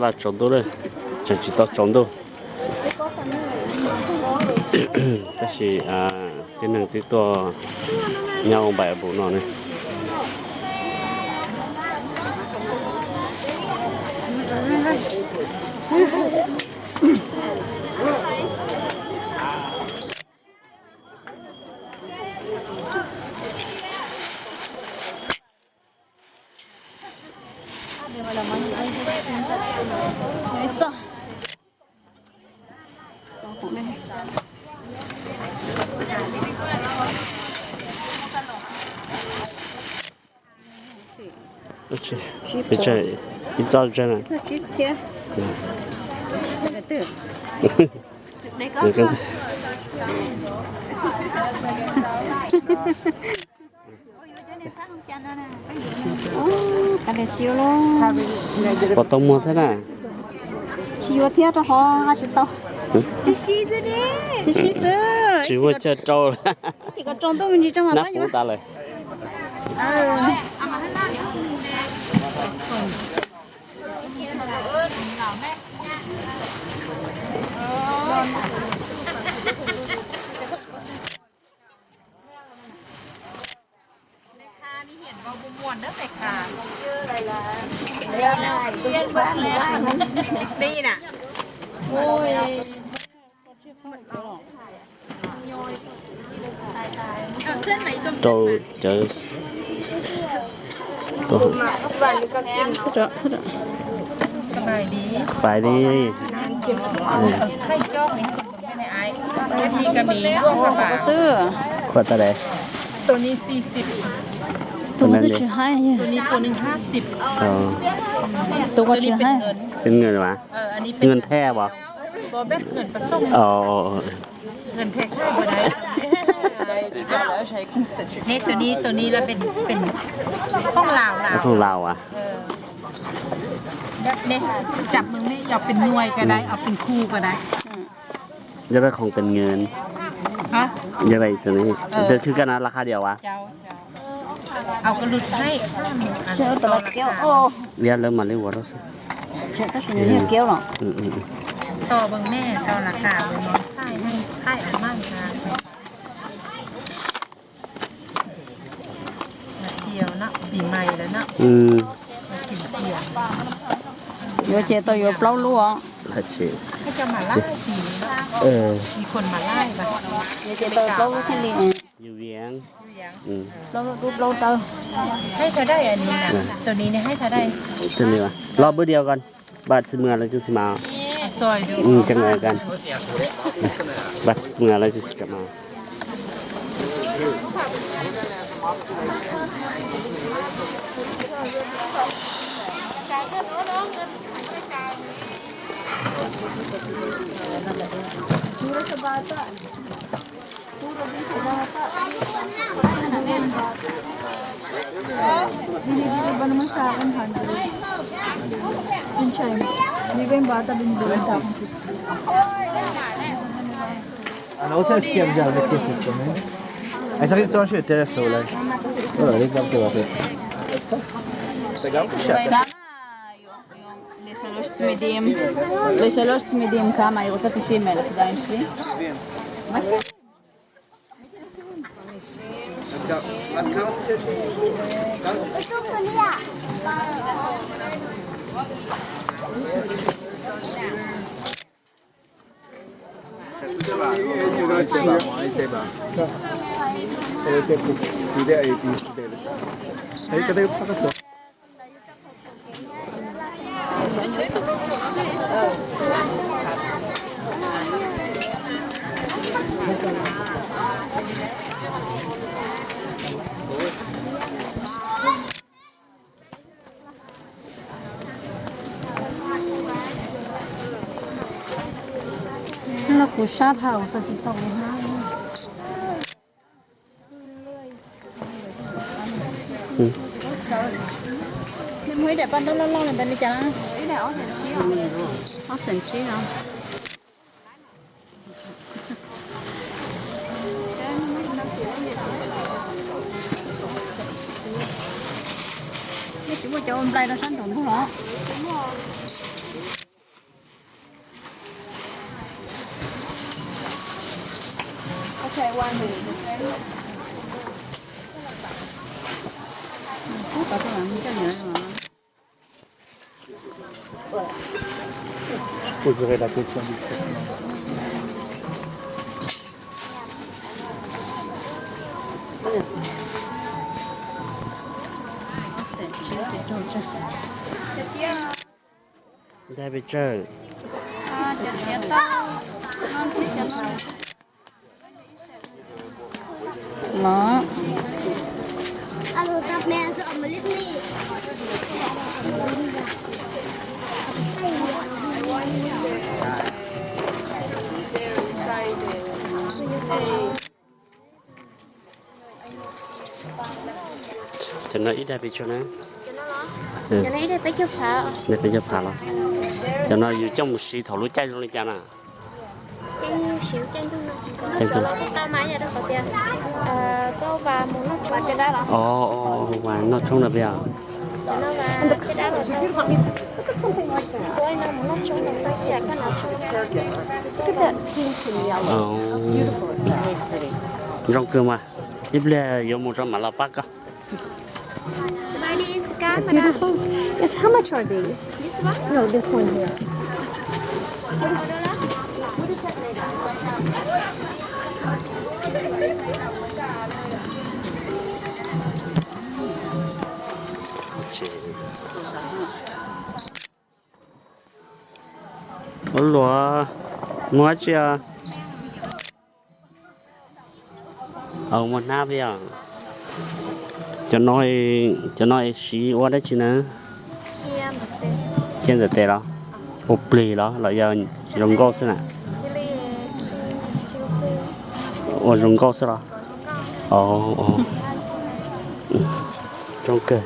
Laj tsaus ntuj lawm, tseem tsis tau tsaus ntuj. Tab sis tib neeg twb tuaj nyob ua npaim npaum no ne. Ib txoj tsev na. Puas tau muag thiab na? Tsis yuav thiab, rau qhov tsis tau. Sib sib xwb. Tsis muaj chaw rau. Nab puv tas lawm. Rau cawv. Sbais li. Khuam tas daim. Tus no xwb tsis haib. Tus ko tsis haib. Peb nws as, nws thej as. Tus no, tus no peb khoom Laus as. Peb khoom Laus as. Tus khwv kaj na las qha diam as. Liab lawv mam li ua rau xwb. Yuav ces tau yuav plaub lub os. Yuav ces tau plaub lub thiaj li. Plaub lub dub plaub dawb. Lo video con. Ba tsi mws lawv tsi mas. Ba tsi mws lawv tsi mas. לשלוש צמידים, לשלוש צמידים כמה? אני רוצה תשעים אלף עדיין שלי. Los kuv sab dhau tsis tau. Muaj ib daim paj ntaub loj loj li ntawd li cas? Ob xeem tsib no. Tsis muaj cov ua nplai rau sab nraum ntug los? Poserai la question du statement. Dag pes tsawg? Los. Cov no ib dag pes tsawg na? Dag peb caug phav los? Cov no yus coj mus siv thaum lub caij zoo li cas na? Vas noj tshoob no peb os. Zoo kawg mas, ib pliag yuav mus tso mam los pab koj. Beautiful. Yes, how much are these? This one? No, this one here. Ua luaj, muag dab tsi os? Muag hnab peb os. Cov no, cov no es siv ua dab tsi na? Khiav ntawm tes los? Ua plig los los yog zoo nkauj xwb na? Ua zoo nkauj xwb los? Zoo kawg.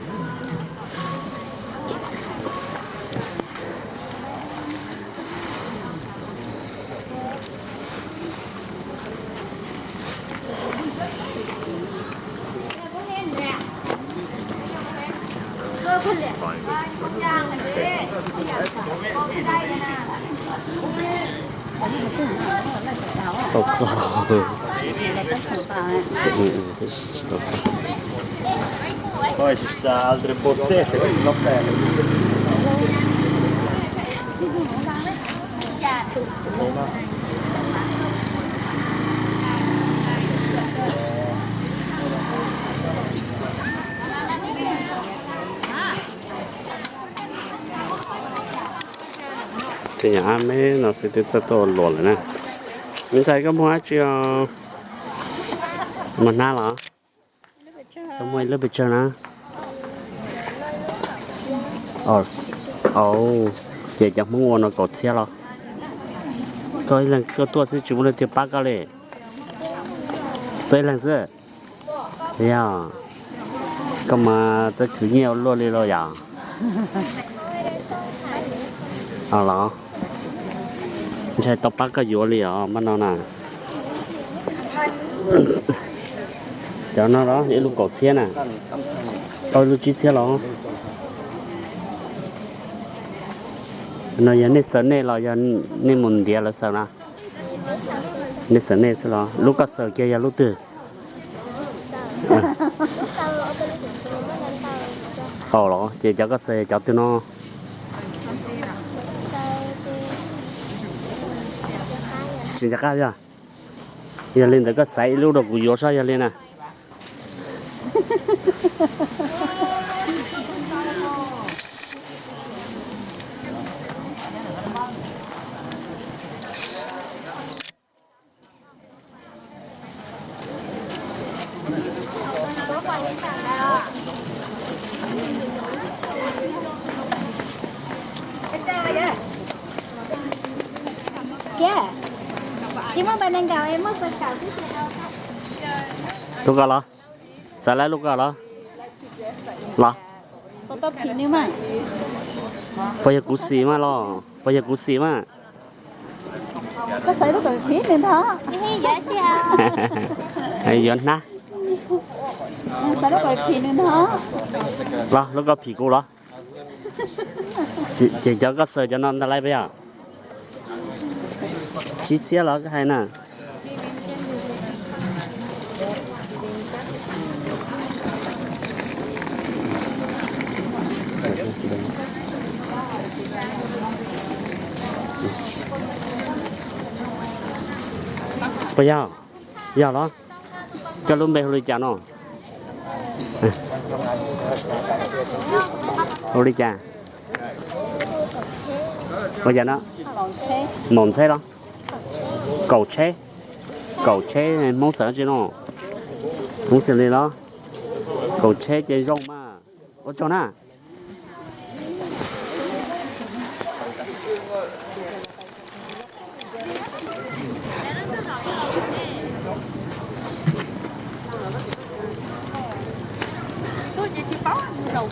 Tau txog. Tsis tau txog. Tej nyuam ab me no xwb twb txawj tuaj ua luam lawm na. Me ntxhais, koj muag dab tsi os? Muag hnab los? Koj muag ib lub pes tsawg na? Ces cov Hmoob ua no kaum txhiab los? Koj ib leeg koj tuaj xwb tsis muaj leej twg pab koj li? Tuaj ib leeg xwb? Yog, koj mas txawj khwv nyiaj ua luaj li los yom? Los, ntshai tau pab koj yuav li os maj no na. Cov no los ib lub kaum txhiab na, tau ib lub tsib txhiab los? No yog nej xaws nej los yog nej mus ntiav lawv xaws na? Nej xaws nej xwb los? Lub koj xaws kiag yog lub twg? Au los, ces cov koj xaws yog cov twg no? Tsis nco qab yog? Yog li ntawd koj xaiv ib lub rau kuv yuav saib yog li na. Lub koj los? Xav laib lub koj los? Los. Puas yog kuv xim mas los? Puas yog kuv xim mas? Yuav hnab. Los lub koj phim kuv los? Ces cov koj xaws cov no ntag lauj peb yom? Tsib txhiab los koj hais na? Yog, yog los? Koj lub npe hu li cas no? Hu li cas? Ua cas no? Maum ntxheb los? Kaum tsheb. Kaum tsheb Hmoob xav tsi no? Hmoob xws li los? Kaum tsheb ces zoo mas. Ua tsaug na. Zoo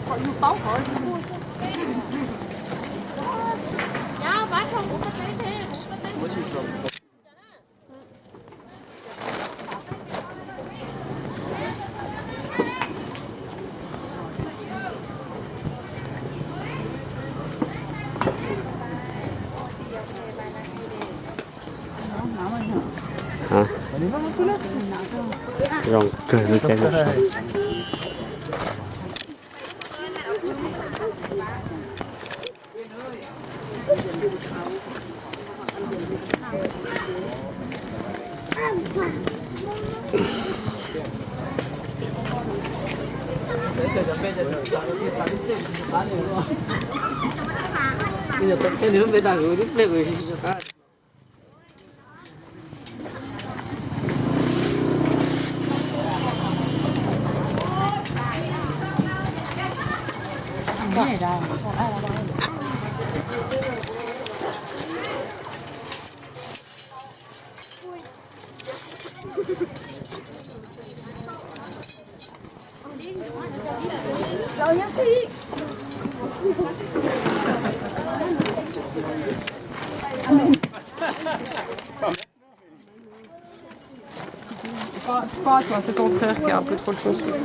kawg li. Pas, pas toi, c'est ton frère qui a un peu trop de chaussures.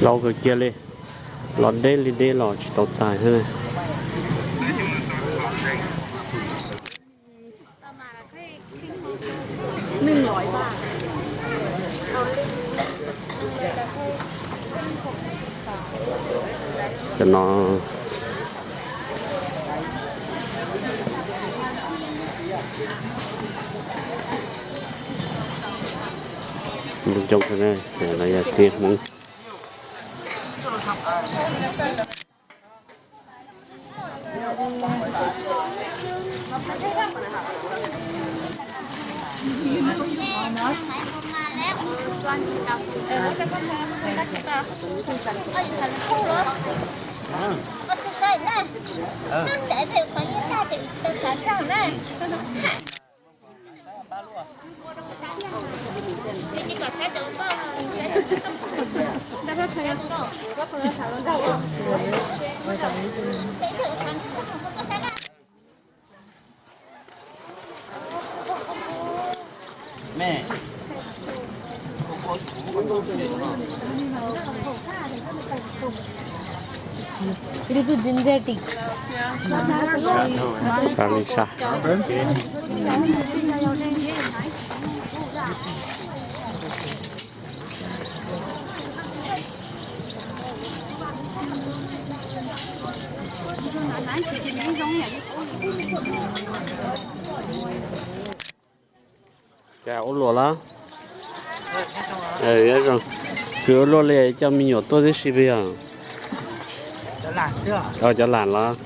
Laus kawg kiag li, los deb li deb los tsis tau txais thiab. Cov no coob coob, los yog tib Hmoob. Ib tug ginger tea. Sa li sa. Cas ua luam los? Kws ua luaj li coj me nyuam tuaj tib si pes yog? Cov lam los?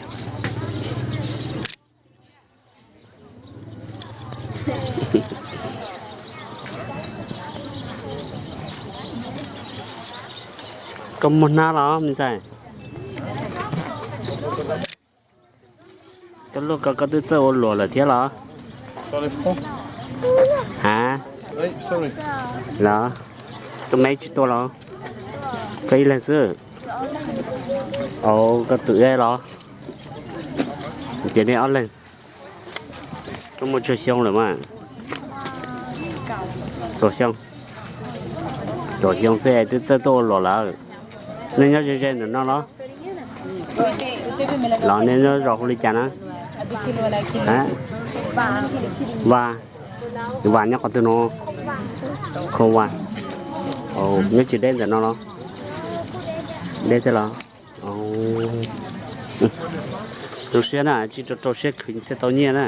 Koj muaj hnab los me ntxhais? Koj luaj ko koj twb txawj ua luam lawm thiab los? Ha? Los? Koj me tsis tuaj los? Koj ib leeg xwb? Au, koj tus ib los? Ces nej ob leeg. Koj muaj tsawg xyoo lawm mas? Kaum xyoo. Kaum xyoo xwb twb txawj tuaj ua luam lawm. Nej nyob ze ze ntawm no los? Los nej nyob zos hu li cas na? Vas. Vas nyob qhov twg no? Kho Vas. Nyob tsis deb ntawm no los? Deb thiab los? Zoo siab na, tsis rau rau siab khwv thiaj tau nyiaj na.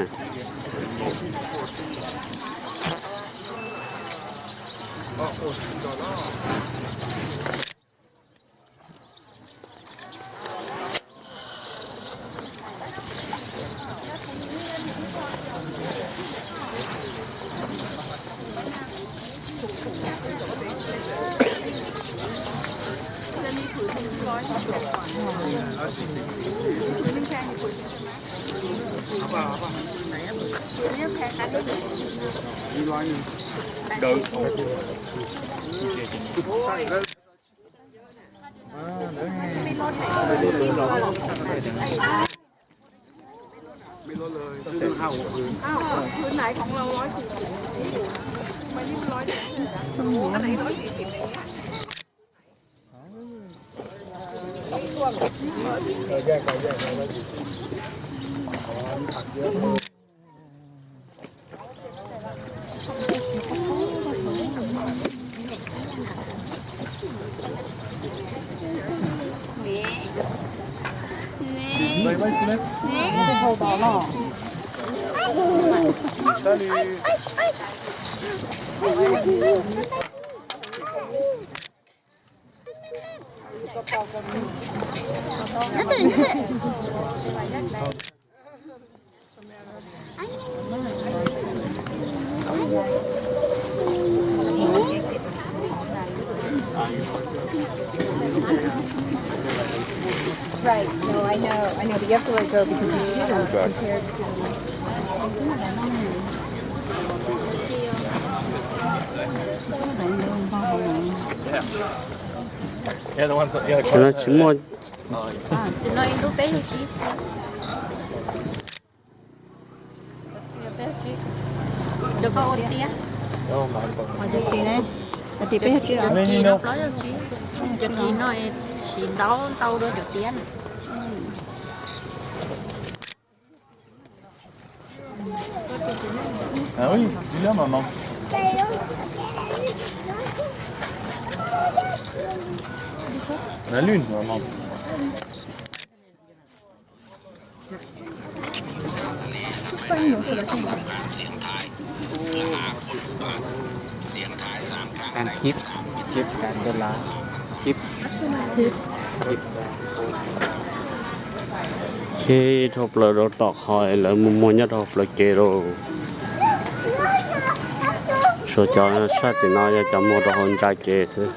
Right. No, I know. I know, but you have to let go because you see them compared to. Yeah, the ones that, yeah, the cars. Tsis muaj. Tus no ib lub peb caug tsib txhiab. Cov koj ua tiab. Cov kis no plaub caug tsib. Cov kis no siv ntau ntau dua cov tiab na. Ăn khip, khip ăn đô la, khip. Ces dhau plaws rau tom qhov lawv mus muag nyob rau hauv plawv kev rau. Tshuav cov sab tim no yog cov muag rau hauv ntsa kev xwb.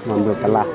Mas npawg Pab Laj.